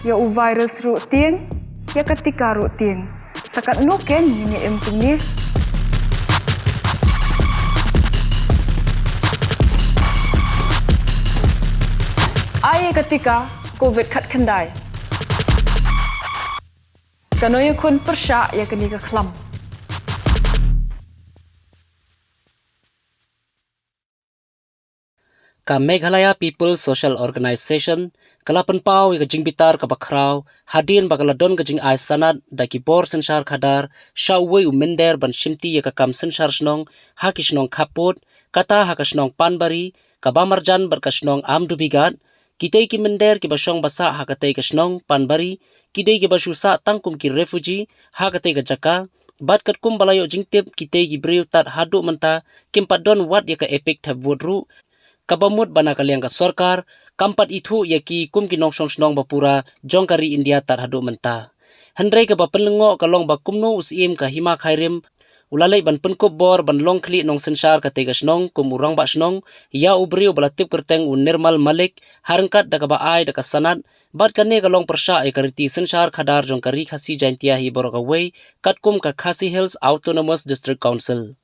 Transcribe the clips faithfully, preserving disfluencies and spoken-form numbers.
Ïa u virus ruh tieng, ïa ka tika ruh tieng. Sa katno kein ngin ïa im kumne? Ai ïa ka tika Covid khatkhyndai. Kano ïa khun pyrshah ïa kane ka khlam? Ka Meghalaya People's Social Organization ka la pynpaw ïa ka jingbitar kaba khraw hadien ba ka la don ka jingai sanad da ki bor synshar khadar sha uwei u mynder ban shimti ïa ka kam synshar shnong ha ki shnong khappud, kata ha ka shnong Panbari, kaba marjan bad ka shnong Amdubigat. Kitei ki mynder kiba shong ba sah ha katei ka shnong Panbari ki dei kiba shu sah tang kum ki refugee ha katei ka jaka, bad katkum ba la ïoh jingtip, kitei ki briew tad haduh mynta kim pat don wat ïa ka EPIC thep vote ruh, kaba mut ba na ka liang ka sorkar kam pat ithuh ïa ki kum ki nongshong shnong ba pura jong ka ri India tad haduh mynta. Hynrei kaba pynlyngngoh ka long ba kumno u Syiem ka Hima Khyrim u la leit ban pynkup bor ban long khlieh nongsynshar katei ka shnong kum u rangbah shnong ïa u briew ba la tip kyrteng u Nirmal Malik, ha ryngkat da kaba ai da ka sanad, bad kane ka long pyrshah ïa ka riti synshar khadar jong ka Ri Khasi Jaintia hi baroh kawei, katkum ka Khasi Hills Autonomous District Council.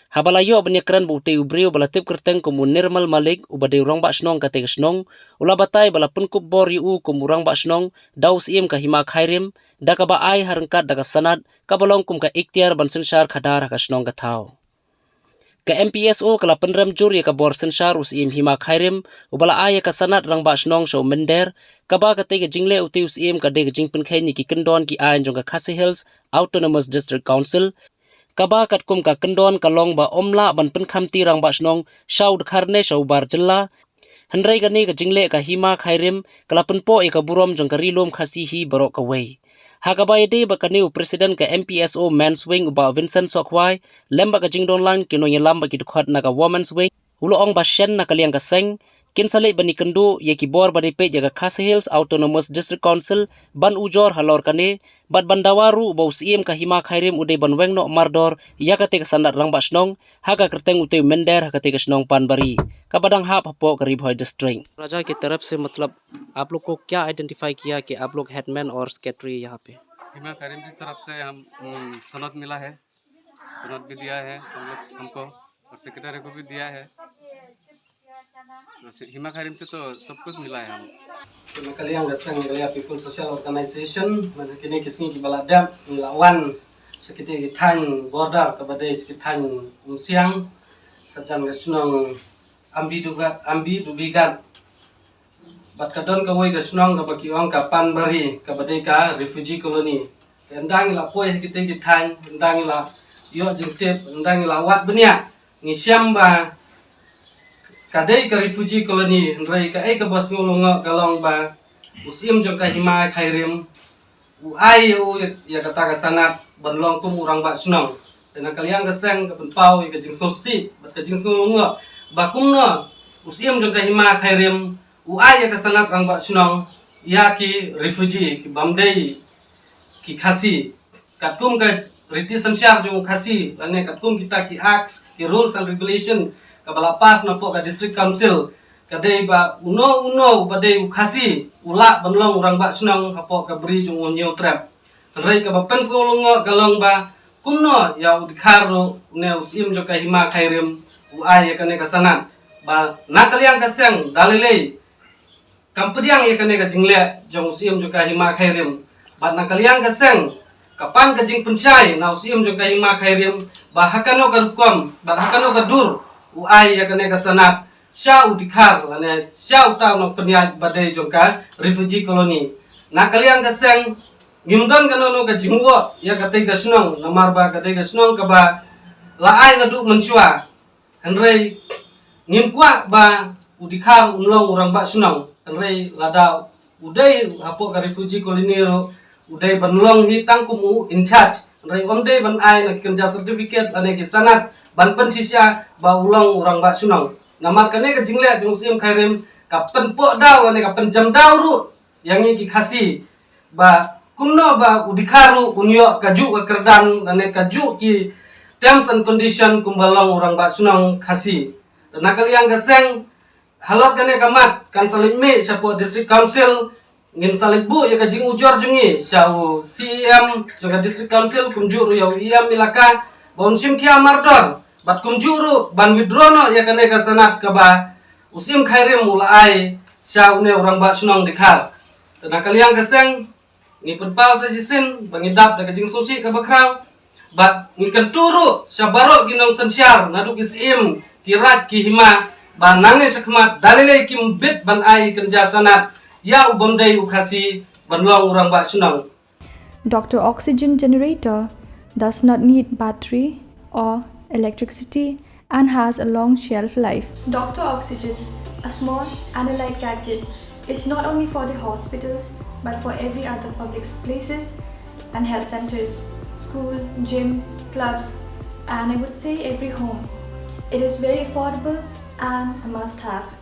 Haba la ïoh ban ïakren bad utei u briew ba la tip kyrteng kum u Nirmal Malik, uba dei u rangbah shnong katei ka shnong, u la batai ba la pynkup bor ïa u kum u rangbah shnong da u Syiem ka Hima Khyrim da kaba ai ha ryngkat da ka sanad kaba long kum ka iktiar ban synshar khadar ha ka shnong ka thaw. Ka M P S O ka la pynrem jur ïa ka bor synshar u Syiem Hima Khyrim, uba la ai ïa ka sanad rangbah shnong sha u mynder, kaba katei ka jingleh utei u Syiem ka dei ka jingpynkheiñ ïa ki kyndon ki aiñ jong ka Khasi Hills Autonomous District Council, kaba katkum ka kyndon ka long ba ym lah ban pynkhamti rangbah shnong sha u dkhar ne sha u bar jylla. Hynrei kane ka jingleh ka Hima Khyrim ka la pynpoh ïa ka burom jong ka Ri Lum Khasi hi baroh kawei. Ha kaba ïadei bad kane u President ka M P S O Men's Wing u Bah Vincent Sohkhwai, lem bad ka jingdon lang ki nongïalam bad ki dkhot na ka Women's Wing, u la ong ba shen na ka liang ka seng kin sa leit ban ïakynduh ïa ki bor ba dei peit ïa ka Khasi Hills Autonomous District Council ban ujor halor kane, bad ban dawa ruh ba u Syiem ka Hima Khyrim u dei ban weng noh mardor ïa katei ka sanad rangbah shnong ha ka kyrteng utei u mynder ha katei ka shnong Panbari, kaba dang hap hapoh ka Ri Bhoi District. राजा की तरफ से, मतलब, आप लोग को क्या आइडेंटिफाई किया कि आप लोग हेडमैन और सेक्रेटरी यहाँ पे? हिमा खैरिम की तरफ से हम, हम्म, सनद मिला है, सनद भी दिया है हम लोग, हमको, और सेक्रेटरी को भी दिया है। तो से-, हिमा खैरिम से तो सब कुछ मिला है हम। Te na ka liang ka seng Meghalaya People Social Organization, mynta kine ki sngi kiba la dep ngi la wan sha kitei ki thaiñ border kaba dei sha ki thaiñ Umsiang, sha jan ka shnong Ambi Dubigat, Ambi Dubigat. Bad ka don kawei ka shnong kaba ki ong ka Panbari, kaba dei ka refugee colony. Te ynda ngi la poi ha kitei ki thaiñ, ynda ngi la ïoh jingtip, ynda ngi la wad bniah, ngi shem ba ka dei ka refugee colony, hynrei kaei kaba sngew lyngngoh ka long ba u Syiem jong ka Hima Khyrim u ai ïa u ïa kata ka sanad ban long kum u rangbah shnong. Te na ka liang ka seng ka pynpaw ïa ka jingsngewsih bad ka jingsngew lyngngoh ba kumno u Syiem jong ka Hima Khyrim u ai ïa ka sanad rangbah shnong ïa ki refugee ki bym dei ki Khasi. Katkum ka riti synshar jong u Khasi lane katkum kita ki acts, ki rules and regulation kaba la pass napoh ka District Council, ka dei ba uno uno ba dei u Khasi u lah ban long u rangbah shnong hapoh ka bri jong u Hynñiewtrep. Hynrei kaba pynsngew lyngngoh ka long ba kumno ïa u dkhar ruh une u Syiem jong ka Hima Khyrim u ai ïa kane ka sanad, ba na ka liang ka seng da lei lei kam pdiang ïa kane ka jingleh jong u Syiem jong ka Hima Khyrim. Bad na ka liang ka seng ka pan ka jingpynshai na u Syiem jong ka Hima Khyrim ba ha kano ka rukom bad ha kano ka dur u ai ïa kane ka sanad sha u dkhar lane sha uta u nongpynïaid ba dei jong ka refugee colony. Na ka liang ka seng ngim don kano kano ka jingwoh ïa katei ka shnong namar ba katei ka shnong kaba la ai naduh mynshuwa. Hynrei ngim kwah ba u dkhar un long u rangbah shnong. Hynrei lada u dei hapoh ka refugee colony ruh u dei ban long hi tang kum u in charge. Hynrei um dei ban ai na ki kynja certificate lane ki sanad ban pynshisha ba u long u rangbah shnong. Namar kane ka jingleh jong u Syiem Khyrim ka pynpoh daw lane ka pynjam daw ruh ïa ngi ki Khasi ba kumno ba u dkhar ruh un ïoh kajuh ka kyrdan lane kajuh ki terms and condition kumba long u rangbah shnong Khasi. Te na ka liang ka seng halor kane ka mat kan sa leit mih shapoh District Council Ngin sa leit buh ïa ka jingujor jong ngi sha u C E M jong ka District Council kumjuh ruh ïa u E M Elaka ba un shim khia mardor bad kumjuh ruh ban withdraw noh ïa kane ka sanad kaba u Syiem Khyrim u la ai sha une u Rangbah Shnong Dkhar. Te na ka liang ka seng ngi pynpaw sa shisien ba ngi dap da ka jingsngewsih kaba khraw bad ngi kyntu ruh sha baroh ki nongsynshar naduh ki syiem, ki raid, ki hima ba nangne shakhmat da lei lei kim bit ban ai kynja sanad ïa u bym dei u Khasi ban long u Rangbah Shnong. Doctor Oxygen generator does not need battery or electricity and has a long shelf life. Doctor Oxygen, a small and a light gadget, is not only for the hospitals but for every other public places and health centers, school, gym, clubs, and I would say every home. It is very affordable and a must have.